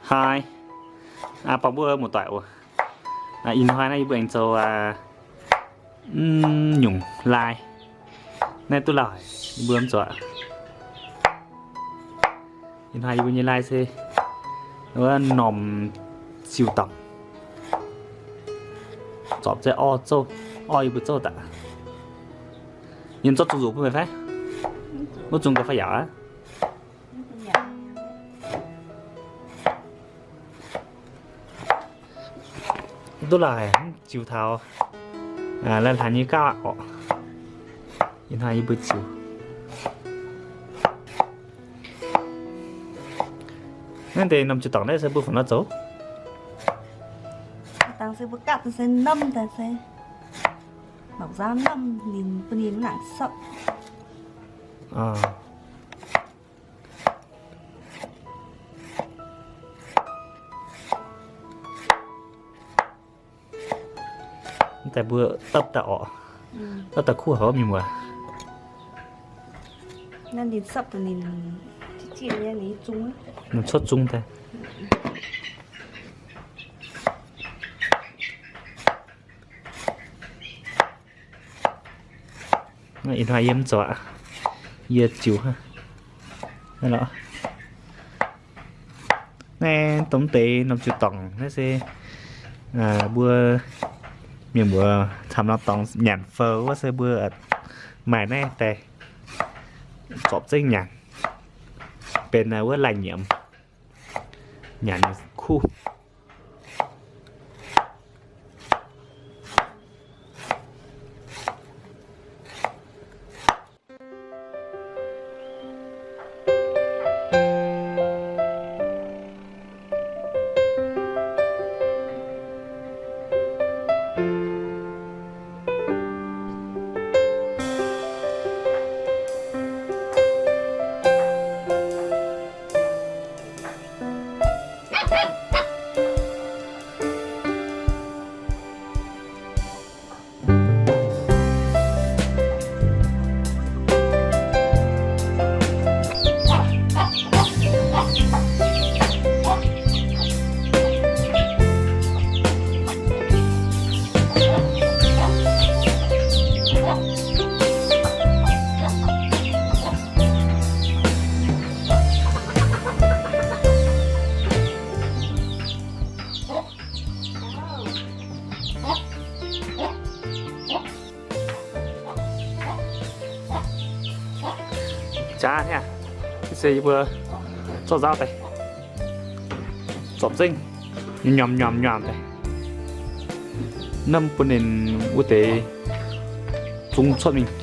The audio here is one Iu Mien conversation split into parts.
Hnoi, bangc mbuo muoz-doic oc. Ih hnoi naaiv yie mbuo aengx zoux nyungc lai. Naaiv duqv lauh, yie mbuo mv zuqc. Ih hnoi yie mbuo nyei lai se wuov normh ziux dorngc. Zorpc zeiv orv zouv, orv yie mbuo zouv daaih. Yiem zorqv zungh nzuqc bun meih fai? Wuov zungh gauh fai yaac aqv. Duqv laaix ziux taux lai-hnaangx nyei gauh aqv orqc. Ih hnoi yie mbuo ziux. Naaiv deix normh ziux dorngc naaiv se mbuo fungc nor zoux? Dangh se mbuo gapv se nomh daaih se mangc nzangv nomh ninh bun ninh mv nangc sopv. Daaih mbuo dopv daaih orqc. Dopv daaih kuv haic mienh muoz. Ninh cuotv zung daaih. Ih hnoi yie mv zoux aqv. Yie ziux hnangv. Naaiv dongh deix normh ziux dorngc naaiv se mbuo mienh muoz camv norm dorngx nyanc fou wuov se mbuo maaih naaiv daaih zorpc zengv nyanc, benx wuov lai-nyiemc, nyanc kuv. Jaax hnyangx, se yie mbuo zorqv nzauv daaih, zorpc zengv, nyormh nyormh nyormh daaih, nomh bun ninh wuov deix zung cuotv mingh.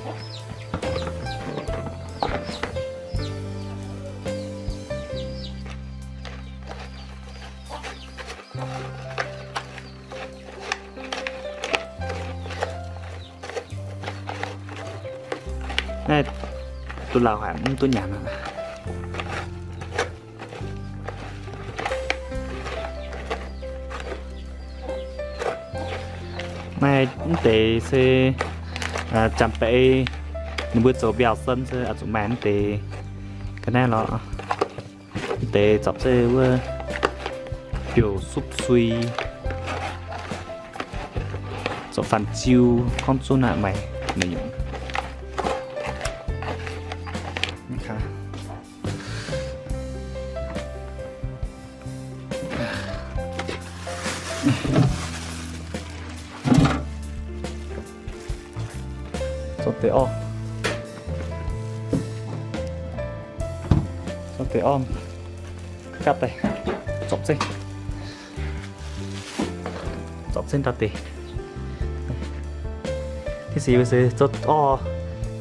Naaiv duqv lauh haic, mv duqv nyanc aqv. Naaiv mv deix se janx-baeqc ninh mbuo zoux mbiauh sen se oix zuqc maaih mv deix ga'naaiv lorqc. Mv deix zorpc zeiv wuov biouv supv sui, zorpc faan jiu, gorngv zunv aqv maaih naaiv nyungc. Zorqv deix orv, zorqv deix orv gapv daaih, zorpc zengv, zorpc zengv ndau deix. Ih se zorqv orv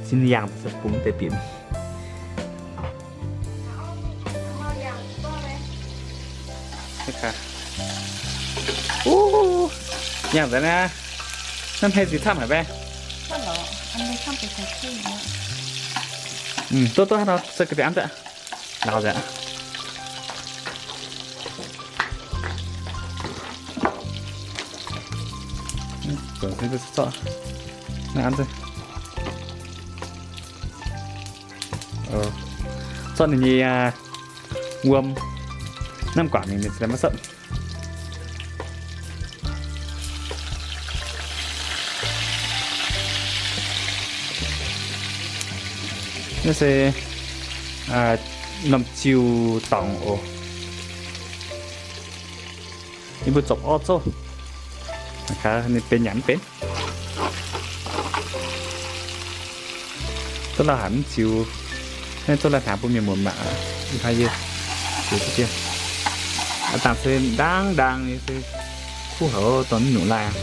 zinh yangh se bungx deix bieqc. Yangh nzengc naaiv, naaiv hmei ziex camv haic mbaeqv. Duqv duqv hnangv nor se ga'deix an daaih. Lauz nzengc. Naaiv an se zorqv ninh nyei wuom, Naaiv guangc mingh mienh maiv setv. Naaiv se norm ziu dorngc oc. Yie mbuo zorpc orv zouv, ninh benx nyanc mv benx. Zouv lauh haic mv ziux, naaiv zouv lauh hnaangx bun mienh muoz mangc. Ih hnoi yie ziux deix, dangh se ndaang ndaang nyei se kuv haic, dongh mv nyungc laih.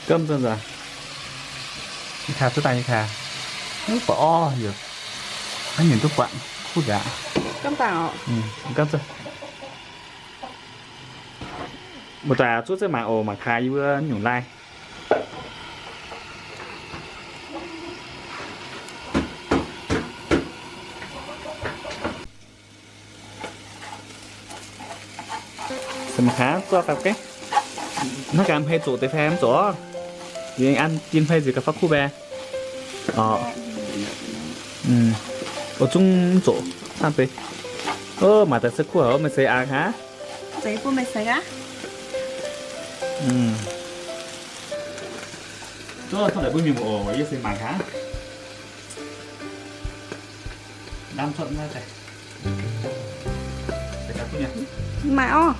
Gomv zunv nzunc, yie kaaix zuov daaih, yie kaaix. Buatc orv yaac, haaix nyungc duqv buatc kuv nzengc. Muoz-doic zuov zengv mangc oc, mangc kaaix yie mbuo nyungc laih. Hnangv ganh hmei zoqc deix fai mv zoqc? Yie an jin hmei nziex gauh faaux kuv mbaeqc. Oc, zungv mv zoqc hnangv deix. Mangc daaih se kuv haic, meih seix aqv hnangv. Zuov taux laaix bun mienh muoz oc, yie seix mangc hnangv. Maaih orv.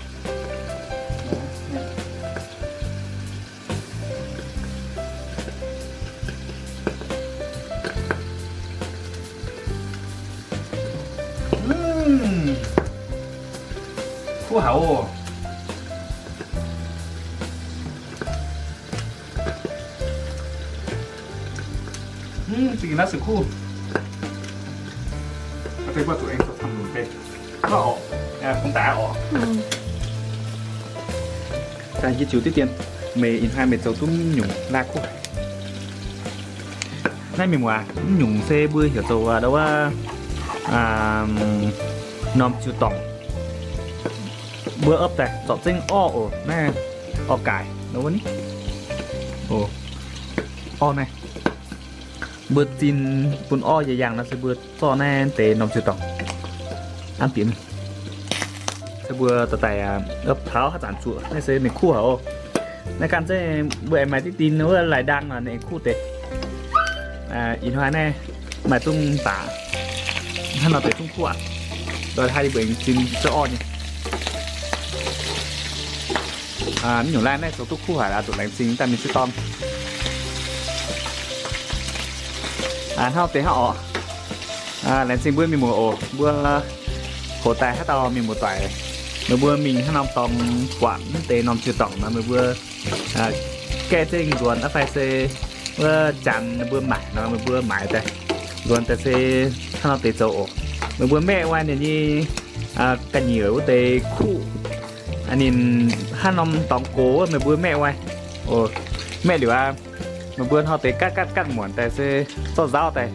Kuv haic oc. Zingh naaiv se kuv. Deix mbuo zuqc aengx zoux camv lunc deix. Bung daaih oc. Daaih yie ziux diqv dien, meih ih hnoi meih zoux duqv nyungc laih kuv. Naaiv mienh muoz, mv nyungc se mbuo heuc zoux wuov norm ziu dorngc. Mbuo opv daaih zorpc zengv orv oc. Naaiv orv gaaix, orv naaiv. Mbuo zin bun orv yaac yangh nor se mbuo zorqv naaiv deix norm ziu dorngc an bieqc mingh. Se mbuo dorh daaih opv taux haaix zanc zuoqc naaiv se ninh kuv haic oc. Naaiv ganh zeiv mbuo aengx maaih diqv dien wuov laih ndaang nor ninh aengx kuv deix. Ih hnoi naaiv maaih zungv baac hnangv nor deix zungv kuv aqv. Ndoih hnoi yie mbuo aengx zin zouv orv nyei. Mv nyungc laih naaiv zoux duqv kuv haic, zuqc laengz zingh daaih mingh sieqv dorn. Hnangv deix hnangv oc. Laengz zingh mbuo mienh muoz oc, mbuo hoqc daaih haaix dauh mienh muoz doic, meih mbuo mingh haaix norm dorngx buatc mv deix norm ziu dorngc nor meih mbuo gaeqv zengv nzuonx aqv fai se wuov janx mbuo maaic nor meih mbuo maaiz daaih nzuonx daaih se haaix norm deix zoux oc. Meih mbuo maeqv wuov ninh nyei ga'nyiec wuov deix kuv, ninh haaix norm dorngx gox wuov meih mbuo maeqv wuov. Maeqv liuz aqv, meih mbuo hnangv deix gatv gatv gatv muonc daaih se zorqv nzauv daaih,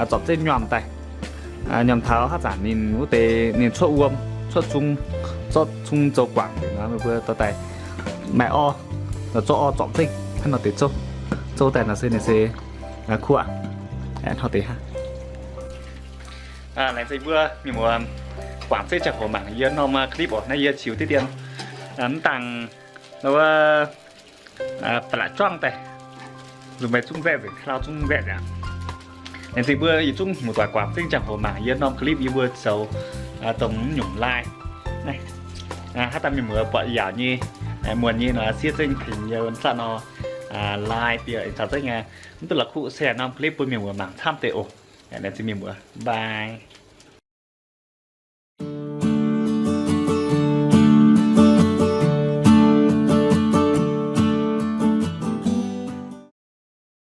zorpc zengv nyuomh daaih. Nyuomh taux haaix zanc ninh wuov deix ninh cuotv wuom, cuotv zung, zorqv zung zoux guangc nor meih mbuo dorh daaih maaih orv, zorqv orv zorpc zengv hnangv nor deix zouv. Zouv daaih nor se ninh se kuv aqv. Hnangv deix hnangv. Laengz zingh mbuo mienh muoz guangc zengv ziangh hoc mangc yie norm clip oc. Naaiv yie ziux diqv dien mv dangh wuov ba'laqc juangv daaih, nzunc meih zungv nzaeqv nzengc, ka'lau zungv nzaeqv nzengc. Laengz zingh mbuo yietc zungv muoz-doic guangc zengv ziangh hoc mangc yie norm clip yie mbuo zoux dongh mv nyungc laai. Haaix dauh mienh muoz buatc yaauc nyei, muonc nyei nor siev zengv tengx yie wuov zanc nor, laai bieqc caux zengv mv duqv la'kuqv share norm clip bun mienh muoz mangc camv deix oc. Laengz zingh mienh muoz, bye.